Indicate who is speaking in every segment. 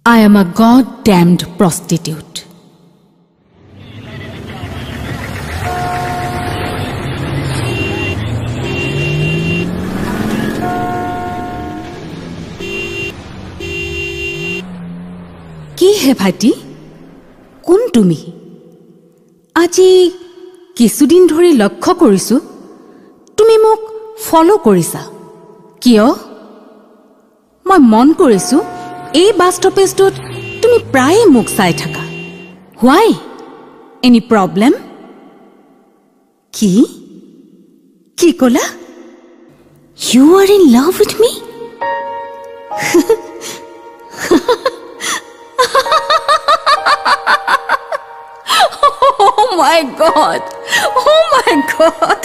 Speaker 1: I am a god damned prostitute. কি হে ভাইটি, কোন তুমি? আজি কিছুদিন ধৰি লক্ষ্য কৰিছোঁ তুমি মোক ফ'ল' কৰিছা, কিয়? মই মন কৰিছোঁ এই বাছ ষ্টপেজটোত তুমি প্ৰায়ে মোক চাই থাকা। হোৱাই? Any problem? কি কি ক'লা? You are in love with me? Oh my God! Oh my God!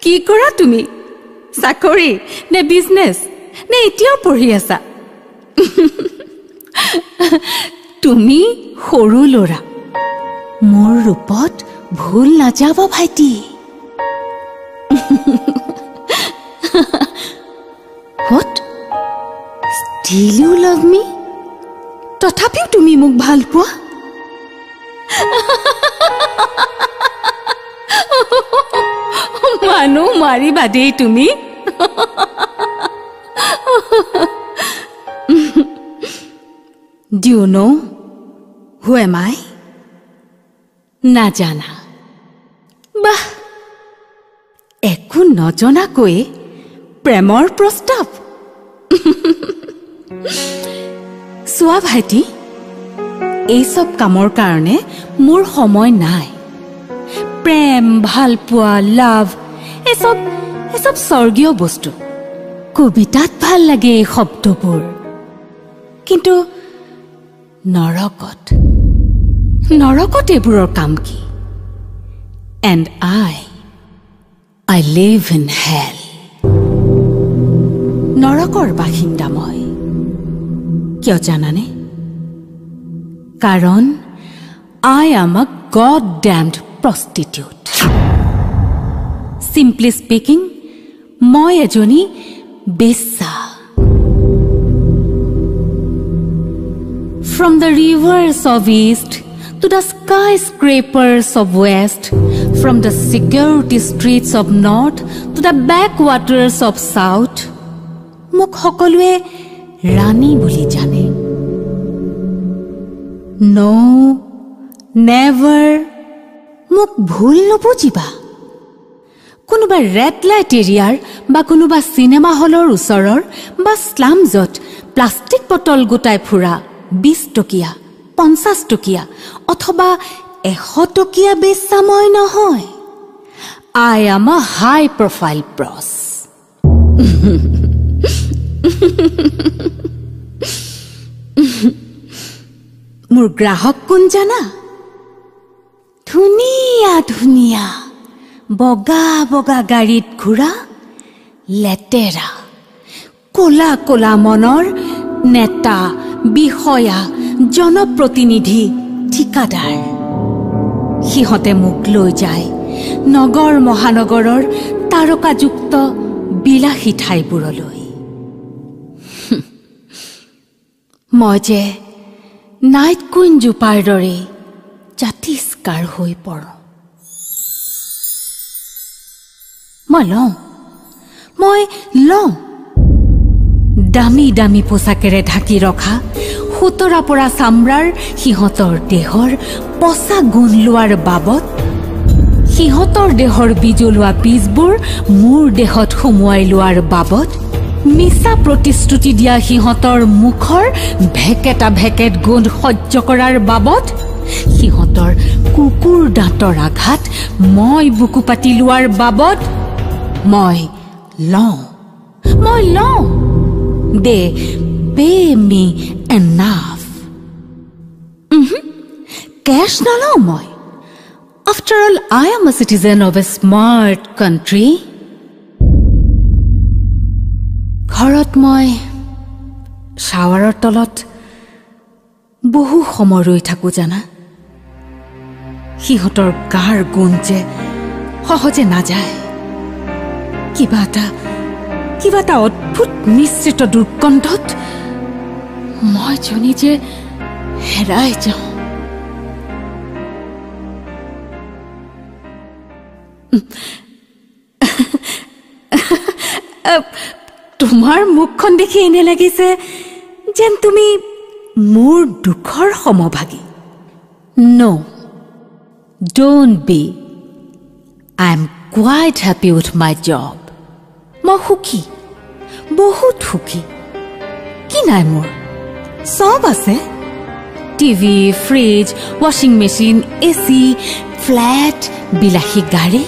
Speaker 1: কি কৰা তুমি? চাকৰি নে বিজনেছ নে এতিয়াও পঢ়ি আছা? তুমি সৰু ল'ৰা, মোৰ ৰূপত ভুল নাযাব ভাইটি। What? Still you love me? তথাপিও তুমি মোক ভাল পোৱা? মানুহ মাৰিবা দেই তুমি। Do you know who am I? নাজানা? বাহ, একো নজনাকৈয়ে প্ৰেমৰ প্ৰস্তাৱ। চোৱা ভাইটি, এই চব কামৰ কাৰণে মোৰ সময় নাই। প্ৰেম, ভালপোৱা, লাভ, এচব এচব স্বৰ্গীয় বস্তু। কবিতাত ভাল লাগে এই শব্দবোৰ, কিন্তু নৰকত নৰকত এইবোৰৰ কাম কি? And I live in hell. নৰকৰ বাসিন্দা মই। কিয় জানানে? কাৰণ I am a god damned prostitute. Simply speaking, মই এজনী বেশ্যা। From the rivers of east to the skyscrapers of west, from the security streets of north to the backwaters of south, মোক সকলোৱে ৰাণী বুলি জানে। ন', নেভাৰ, মোক ভুল নুবুজিবা। কোনোবা ৰেড লাইট এৰিয়াৰ বা কোনোবা চিনেমা হলৰ ওচৰৰ বা শ্লামজত প্লাষ্টিক বটল গোটাই ফুৰা 20 টকীয়া, 50 টকীয়া অথবা 100 টকীয়া বেচা মই নহয়। I am a high profile pros. মোৰ গ্ৰাহক কোন জানা? ধুনীয়া ধুনীয়া বগা বগা গাড়ীত ঘূৰা লেতেৰা ক'লা ক'লা মনৰ নেতা, বিষয়া, জনপ্ৰতিনিধি, ঠিকাদাৰ। সিহঁতে মোক লৈ যায় নগৰ মহানগৰৰ তাৰকাযুক্ত বিলাসী ঠাইবোৰলৈ। মই যে নাইট কুইন জোপাৰ দৰেই জাতিষ্কাৰ হৈ পৰোঁ। মই লওঁ, মই লওঁ দামী দামী পোচাকেৰে ঢাকি ৰখা সোতৰা পৰা চামৰাৰ সিহঁতৰ দেহৰ পচা গুণ লোৱাৰ বাবদ, সিহঁতৰ দেহৰ বিজলোৱা বীজবোৰ মোৰ দেহত সুমুৱাই লোৱাৰ বাবদ, মিছা প্ৰতিশ্ৰুতি দিয়া সিহঁতৰ মুখৰ ভেকেটা ভেকেট গোন্ধ সহ্য কৰাৰ বাবদ, সিহঁতৰ কুকুৰ দাঁতৰ আঘাত মই বুকু পাতি লোৱাৰ বাবদ মই লওঁ, মই লওঁ। They pay me enough. Cash নলওঁ মই। After all, I am a citizen of a smart country. ঘৰত মই শ্বাৱাৰৰ তলত বহু সময় ৰৈ থাকোঁ জানা। সিহঁতৰ গাৰ গুণ যে সহজে নাযায়। কিবা এটা কিবা এটা অদ্ভুত মিশ্ৰিত দুৰ্গন্ধত মই জনী যে হেৰাই যাওঁ। তোমাৰ মুখখন দেখি এনে লাগিছে যেন তুমি মোৰ দুখৰ সমভাগী। No, don't be. I am quite happy with my job. মই সুখী, বহুত সুখী। কি নাই মোৰ, চব আছে। টিভি, ফ্ৰিজ, ৱাশ্বিং মেচিন, এ চি, ফ্লেট, বিলাসী গাড়ী।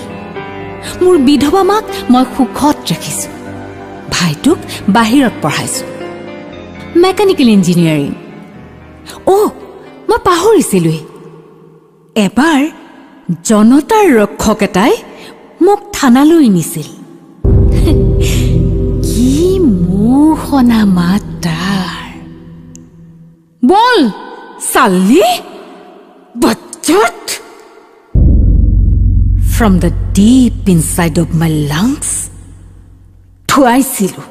Speaker 1: মোৰ বিধৱা মাক মই সুখত ৰাখিছোঁ, ভাইটোক বাহিৰত পঢ়াইছোঁ, মেকানিকেল ইঞ্জিনিয়াৰিং। অ' মই পাহৰিছিলোঁৱেই, এবাৰ জনতাৰ ৰক্ষক এটাই মোক থানালৈ নিছিল। কি মোহনা মাত তাৰ! বল চাল্লি বাচ্চাত! From the deep inside of my lungs থুৱাইছিলোঁ,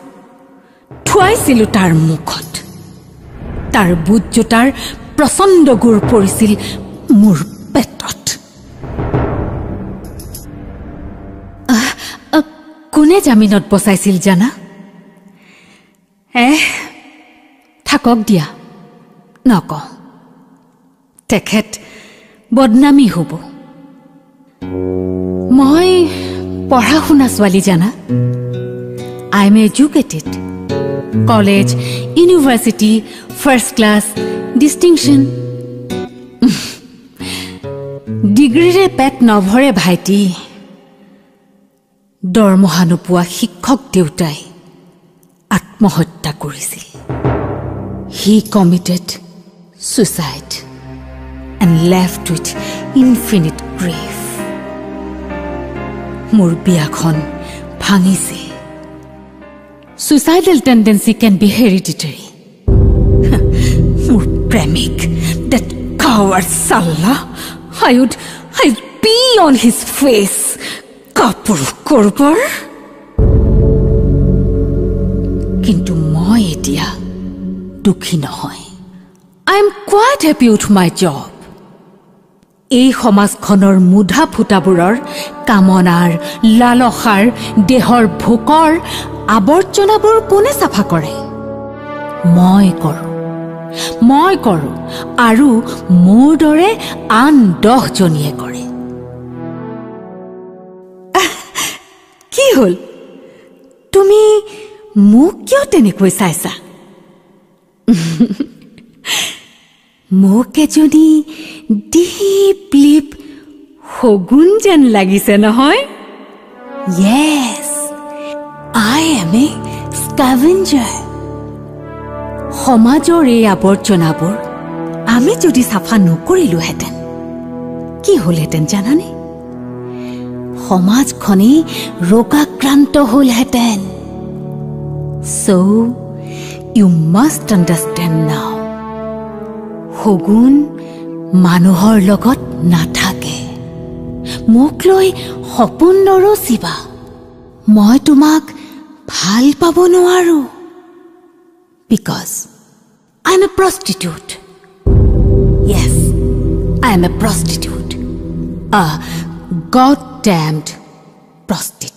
Speaker 1: থুৱাইছিলোঁ তাৰ মুখত। তাৰ বুট জোতাৰ প্ৰচণ্ড গোৰ পৰিছিল মোৰ পেটত। কোনে জামিনত বচাইছিল জানা? এহ, থাকক দিয়া, নকওঁ, তেখেত বদনামী হ'ব। মই পঢ়া শুনা ছোৱালী জানা, I am educated. College, university, first class, distinction. ডিগ্ৰীৰে পেট নভৰে ভাইটি। দৰমহা নোপোৱা শিক্ষক দেউতাই আত্মহত্যা কৰিছিল। He committed suicide and left with infinite grief. মোৰ বিয়াখন ভাঙিছে। Suicidal tendency can be hereditary. মোৰ প্ৰেমিক, that coward চাল্লা, I would pee on his face. কাপুৰুষ কৰবাৰ। কিন্তু মই এতিয়া দুখী নহয়। I am quite happy with my job. এই সমাজখনৰ মুধা ফুটাবোৰৰ কামনাৰ, লালসাৰ, দেহৰ ভোকৰ আৱৰ্জনাবোৰ কোনে চাফা কৰে? মই কৰোঁ, মই কৰোঁ, আৰু মোৰ দৰে আন 10জনীয়ে কৰে। কি হ'ল, তুমি মোক কিয় তেনেকৈ চাইছা? মোক এজনী ডিপ লিপ শগুন যেন লাগিছে নহয়? Yes, I am a scavenger. সমাজৰ এই আৱৰ্জনাবোৰ আমি যদি চাফা নকৰিলোহেঁতেন কি হ'লহেঁতেন জানানে? সমাজখনেই ৰোগাক্ৰান্ত হ'লহেঁতেন। So you must understand now. শগুন মানুহৰ লগত নাথাকে। মোক লৈ সপোন নৰচিবা, মই তোমাক ভাল পাব নোৱাৰো। Because I am a prostitute. Yes, I am a prostitute. A goddamned prostitute.